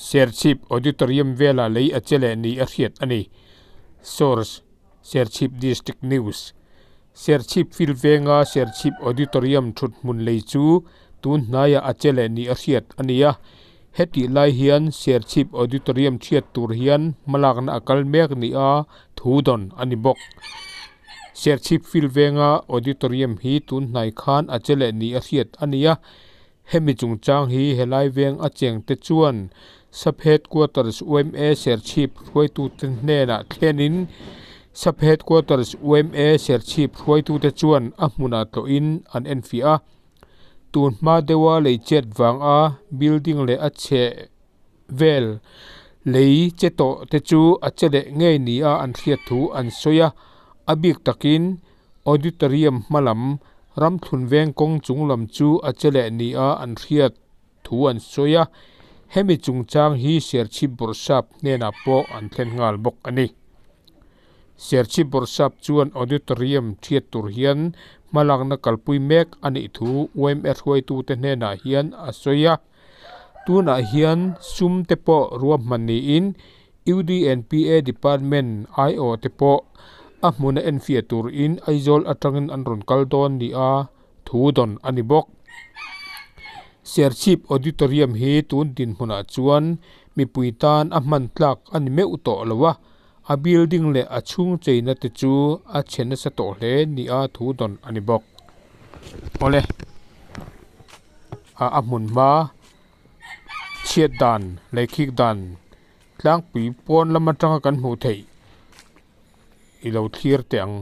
Serchhip Auditorium velah lei a che leh ni a hriat a ni. Source, Serchhip District News. Serchhip Field venga Serchhip Auditorium thut hmun lei chu tun hnaiah a che leh ni a hriat a ni a. Hetih lai hian Serchhip Auditorium thiat tur hian hmalakna a kal mek ni a thu dawn a ni bawk. Serchhip Field venga Auditorium hi tun hnai khan a che leh ni a hriat a ni a. Hemi chungchang hi helai veng a chengte chuan Sub Headquarters yma Serchhip hruaitute hnenah thlenin Sub Headquarters yma Serchhip hruaitute chuan a hmunah tlawhin an enfiah a. Tun hma deuha lei chet vanga building leh a chheh vel lei che tawh te chu a che leh ngei nia an hriat thu an sawi a, a bik takin auditorium hma lam ramthlun veng kawng chung lam chu a che leh nia an hriat thu an sawi a, hemi chungchang hi Serchhip Bawrhsap hnenah pawh an thlen nghal bawk a ni. Serchhip Bawrhsap chuan auditorium thiat tur hian hmalakna kalpui mek a nih thu yma hruaitute hnenah hian a sawi a. Tunah hian sum te pawh ruahman niin UDNPA Department aiawh te pawh a hmuna enfiah turin Aizawl atangin an rawn kal dawn nia thu dawn a ni bawk. Serchhip Auditorium hi tun dinhmunah chuan mipui tan a hman tlak a ni meuh tawh lo a, a building leh a chhung cheina te chu a chhe nasa tawh hle nia thu dawn a ni bawk. Awle. A hmun hma chhiat dan leh khik dan tlangpui pawn lam atanga kan hmuh theih i lo thlir teh ang.